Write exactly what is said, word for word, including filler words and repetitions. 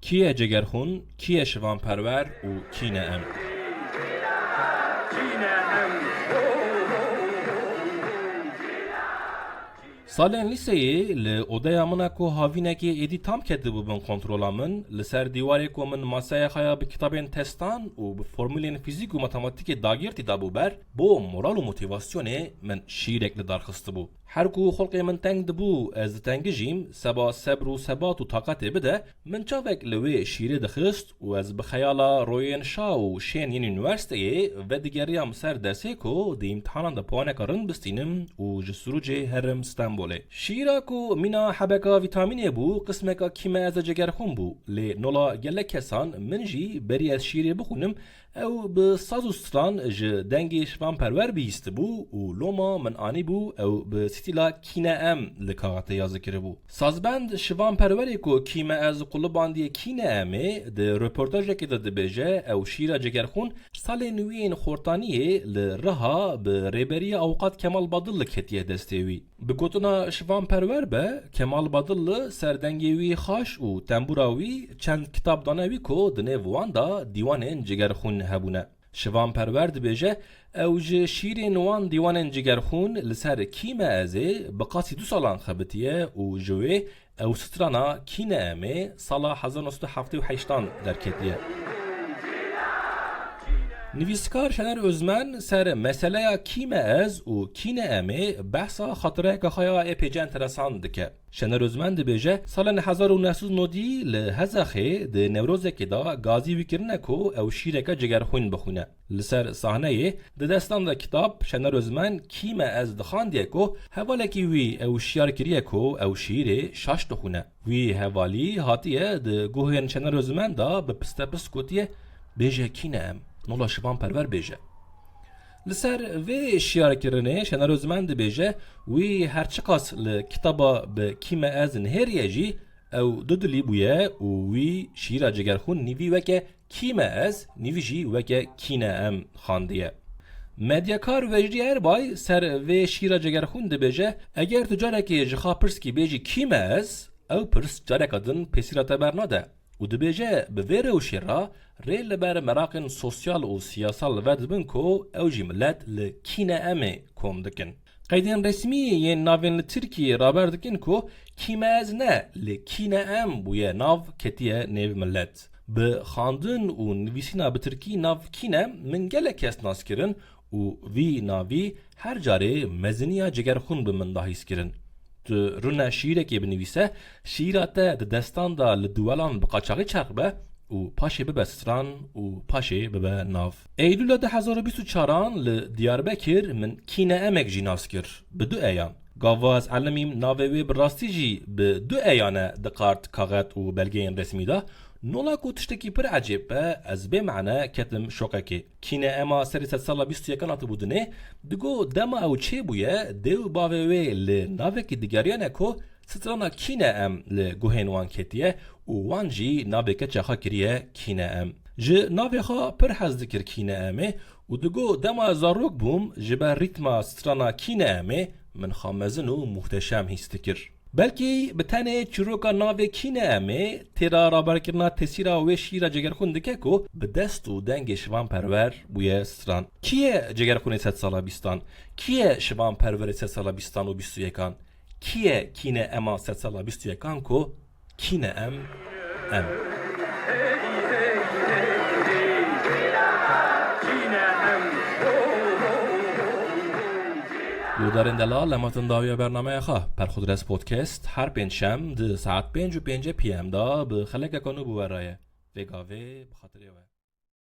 Kî ye Cegerxûn, kî ye Şivan Perwer û kî ne em? Salên lîseyê li odeya min a ku havînekê êdî tam ketibû bin kontrola min, li ser dîwarê ku min maseya xwe ya bi kitabên testan û bi formûlên fîzîk û matematîkê dagirtî dabû ber, bo moral û motivasyonê min şîrek li dar xistibû. Her ku xulqê min teng dibû, ez ditengijîm, seba sebr û sebat û taqetê bide, min çavek li wê şîrê dixist û ez bi xeyala royên şa û şên yên unîversîteyê vedigeriyam ser dersê ku di îmtihanan de puaneka rind bistînim û ji Sirûcê herim Stenbolê. Şîra ku mîna hebeka vîtamînê bû, qismeka kî me ez e Cegerxûn bû, lê nola gelek kesan, min jî berî ez şîrê bixwînim, ew bi saz û stran ji dengê Şivan Perwer bihîstibû û loma min anîbû ew bi stîla Kî ne em li kaxetê yazî kiribû. Sazbend Şivan Perwerê ku Kî me ez qulibandiye Kî ne em ê, di röportajekê de dibêje, ew şîra Cegerxûn salên wî yên xortaniyê li Riha bi rêberiya Awqat Kemal Badil li ketiye destê wî. Bi gotina Şivan Perwer be, Kemal Badilli ser dengê wî xaş û tembûra wî çend kitab dane wî ku di nêv wan de dîwanên Cigerxûn hebûne. Şivan Perwer dibêje, ew ji şîrên wan dîwanên Cigerxûn li ser Kî me ez ê bi qasî du salan xebitiye û ji wê ew strana Kî ne em ê sala hezar neh sed û heftê û heştan derketiye. Nivîskar Şener Ozmen ser meseleya Kî me ez û Kî ne em ê behsa xatireyeke xwe ya ê pêce enteresan dike. Şener Ozmen dibêje, salên hezar û neh sed û nodî li Hezexê di Newrozekê de gazî wî kirine ku ew şîreke Cigerxwîn bixwîne. Li ser sahneyê di destan de kitab Şener Ozmen Kî me ez dixandiye ku hevalekî wî ew şiyar kiriye ku ew şîrê şaş dixwîne. Wî hevalî hatiye di guhên Şener Ozmen de bi pistepist gotiye, bêje Kî ne em, nola Şivan Perwer bêje. Li ser vê şiyarkirinê Şener Ozmen dibêje, wî her çiqas li kitaba bi Kî me ez nihêriye jî, ew dudilî bûye û wî şîra Cigerxûn nîvî weke Kî me ez, nîvî jî weke Kî ne em xandiye. Medyakar Vecdî Erbay ser vê şîra Cigerxûn dibêje, eger tu carekê ji xwe pirskî bêjî Kî me ez, ew pirs careka din pêsîra te bernade û dibêje, bi vê rewşê re rê li ber meraqên sosyal û siyasal vedibin ku ew jî milet li Kî ne em ê kom dikin. Qeydên resmî yên navên li Tirkî raber dikin ku Kî me ez ne, li Kî ne em bûye nav ketiye nêv milet. Bi xandin û nivîsîna bi tirkî nav Kî ne em min gelek kes nas kirin û vî navî her carê meziniya Cigerxûn bi min da hîs kirin. Tu rûne şîrekê binivîse, şîra te di destan de li duwelan bi qaçaxî çerx be û paşê bibe stran û paşê bibe nav. Eylûla du hezar û bîst û çaran li Diyarbekir min Kî ne emek jî nas kir, bi du eyan. Gava ez elimîm navê wê bi rastî jî bi du eyan e di kart, kaxet û belgeyên resmî de, nola ku tiştekî pir ecêb be, ez bê mane ketim şoqekê. Kî ne ema serê sedsala bîst û yekan hatibû dinê, digo dema ew çêbûye, dê û bavê wê li navekî digeriyane ku strana Kî ne em li guhên wan ketiye û wan jî navê keça xwe kiriye Kî ne em. Ji navê xwe pir hez dikir Kî ne em ê û digo dema ez zarok bûm, ji ber rîtma strana Kî ne em ê min xwe mezin û muhteşem hîs dikir. Belkî bi tenê çîroka navê Kî ne em ê têra raberkirina tesîra wê şîra Cegerxwîn dike ku bi dest û dengê Şivan Perwer bûye stran. Kî ye Cegerxwînê sedsala bîstan? Kî ye Şivan Perwerê sedsala bîstan û bîst û yekan? Kî ye Kî ne ema sedsala bîst û yekan ku Kî ne em, em? Guhdarên delal, em hatin dawiya bernameya xwe. Perxudres Podcast her pêncşem di saet pênc û pêncî P M de bi xelekeka nû bi we re ye. Vê gavê bi xatirê we.